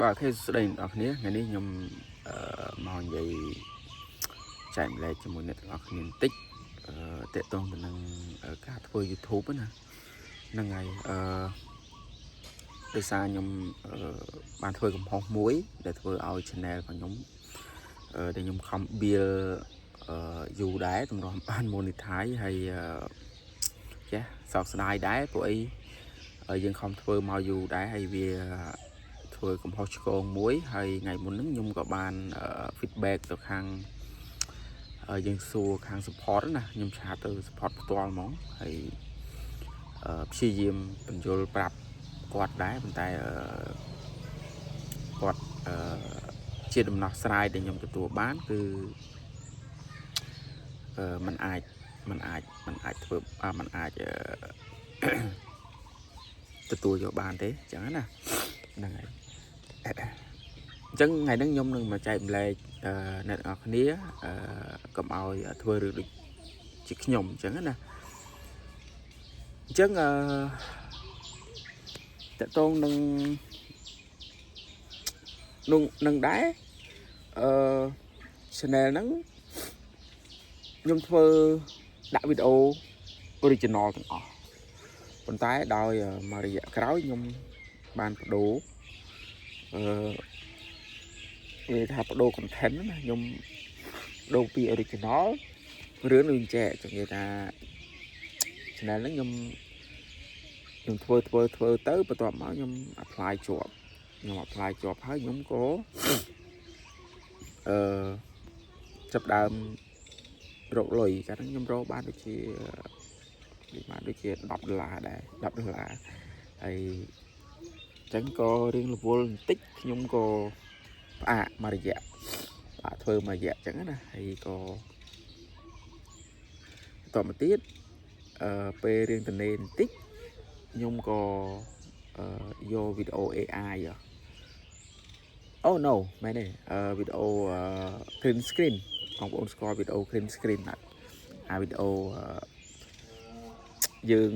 បាទ OK សួស្តីអ្នកទាំងអស់គ្នាថ្ងៃនេះខ្ញុំអឺមកនិយាយចែករំលែកជាមួយអ្នកទាំងអស់គ្នាបន្តិចទាក់ទងទៅនឹងការធ្វើ YouTube ណាហ្នឹងហើយដោយសារខ្ញុំបានធ្វើកំហុសមួយ ដែលធ្វើឲ្យ channel របស់ខ្ញុំដែលខ្ញុំខំ build យូរដែរទម្រាំបាន monetize ហើយចេះសោកស្ដាយដែរព្រោះអីយើងខំធ្វើមកយូរដែរហើយវា ធ្វើកំហុសឆ្គងមួយហើយថ្ងៃមុនហ្នឹងខ្ញុំក៏បាន feedback ទៅខាងយើងសួរខាង support ណាខ្ញុំchat ទៅ support ផ្ទាល់ហ្មងហើយព្យាយាមពន្យល់ប្រាប់គាត់ដែរប៉ុន្តែគាត់ជាដំណោះស្រាយដែលខ្ញុំទទួលបានគឺมันអាចมันអាចมันអាចធ្វើมันអាចទទួលយកបានទេអញ្ចឹងណាហ្នឹងហើយ អញ្ចឹងថ្ងៃហ្នឹងខ្ញុំនឹងមកចែករំលែកអ្នកទាំងអស់គ្នាកុំឲ្យធ្វើរឿងដូចជាខ្ញុំអញ្ចឹងណាអញ្ចឹងទាក់ទងនឹងនឹងដែរchannel ហ្នឹងខ្ញុំធ្វើដាក់វីដេអូ original ទាំងអស់ប៉ុន្តែដោយមួយរយៈក្រោយខ្ញុំបានបដូរវាថាបដូរ content ណាខ្ញុំដូរពី original រឿងដូចចេះចង់និយាយថា channel ហ្នឹងខ្ញុំធ្វើធ្វើធ្វើទៅបន្ទាប់មកខ្ញុំ apply ជាប់ខ្ញុំ apply ជាប់ហើយខ្ញុំក៏ចាប់ដើមរកលុយកាលហ្នឹងខ្ញុំរកបានដូចជា10ដុល្លារដែរ10ដុល្លារហើយអញ្ចឹងក៏រៀងរវល់បន្តិចខ្ញុំក៏ផ្អាកមួយរយៈផ្អាកធ្វើមួយរយៈអញ្ចឹងណាហើយក៏បន្តមកទៀតពេលរៀងតនេបន្តិចខ្ញុំក៏យកវីដេអូ AI ហ៎អូ no មែនទេវីដេអូ green screen បងប្អូនស្គាល់វីដេអូ green screen អត់អាវីដេអូយើង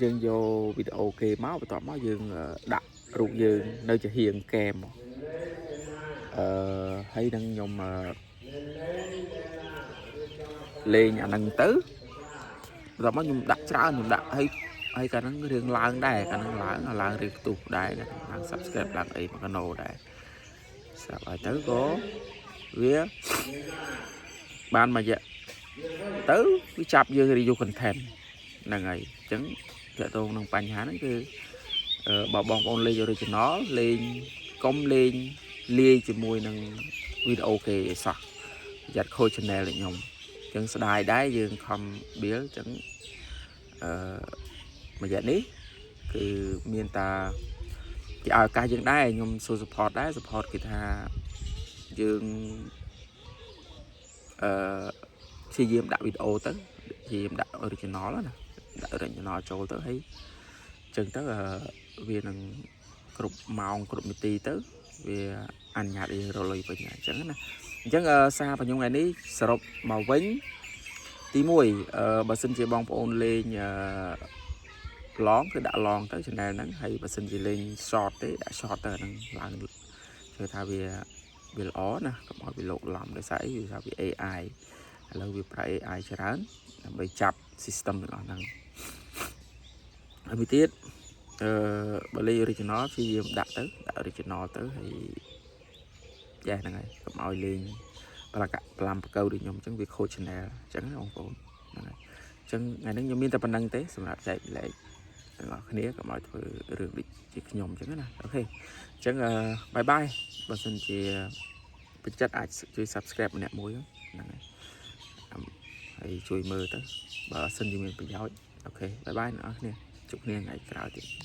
យើងយកវីដេអូគេមកបន្ទាប់មកយើងដាក់រូបយើងនៅជាហៀងកែមហើយនឹងខ្ញុំលេងអាហ្នឹងទៅបន្ទាប់មកខ្ញុំដាក់ច្រើនខ្ញុំដាក់ហើយហើយកាលហ្នឹងរឿងឡើងដែរកាលហ្នឹងឡើងឡើងរឿងផ្ទុះដែរឡើង subscribe ឡើងអីមកកណោដែរស្រាប់ហើយទៅក៏វាបានមួយរយៈទៅវាចាប់យើង review content ហ្នឹងហើយអញ្ចឹងទាក់ទងនឹងបញ្ហាហ្នឹងគឺបើបងប្អូនលេង original លេងកុំលេងលាយជាមួយនឹងវីដេអូគេអីសោះប្រយ័ត្នខូច channel របស់ខ្ញុំអញ្ចឹងស្ដាយដែរយើងខំ build អញ្ចឹងមួយរយៈនេះគឺមានតាគេឲ្យឱកាសយើងដែរខ្ញុំសួរ support ដែរ support គេថាយើងព្យាយាមដាក់វីដេអូទៅព្យាយាមដាក់ original ណាដាក់ original ចូលទៅហើយអញ្ចឹងទៅវានឹងគ្រប់ម៉ោងគ្រប់នាទីទៅវាអនុញ្ញាតឲ្យយើងរកលុយវិញអញ្ចឹងណាអញ្ចឹងសាររបស់ខ្ញុំថ្ងៃនេះសរុបមកវិញទី1បើសិនជាបងប្អូនលេង long គឺដាក់ long ទៅ channel ហ្នឹងហើយបើសិនជាលេង short ទេដាក់ short ទៅអាហ្នឹងឡើងជឿថាវាល្អណាកុំឲ្យវាលោកឡំដោយសារអីវាថាវា AI ឥឡូវវាប្រើ AI ច្រើនដើម្បីចាប់ system ទាំងអស់ហ្នឹងហើយមួយទៀតបើលេង original ព្យាយាមដាក់ទៅដាក់ original ទៅហើយយ៉ាហ្នឹងហើយកុំឲ្យលេងប្រឡាក់ប្រឡាំបកៅដូចខ្ញុំអញ្ចឹងវាខូច channel អញ្ចឹងណាបងប្អូនហ្នឹងហើយអញ្ចឹងថ្ងៃនេះខ្ញុំមានតែប៉ុណ្ណឹងទេសម្រាប់ចែករំលែកទាំងអស់គ្នាកុំឲ្យធ្វើរឿងដូចជាខ្ញុំអញ្ចឹងណាOK អញ្ចឹង bye bye បើសិនជាពេញចិត្តអាចជួយ subscribe ម្នាក់មួយហ្នឹងហើយហើយជួយមើលទៅបើសិនជាមានប្រយោជន៍OK bye bye អ្នកទាំងអស់គ្នាជួបគ្នាថ្ងៃក្រោយទៀត។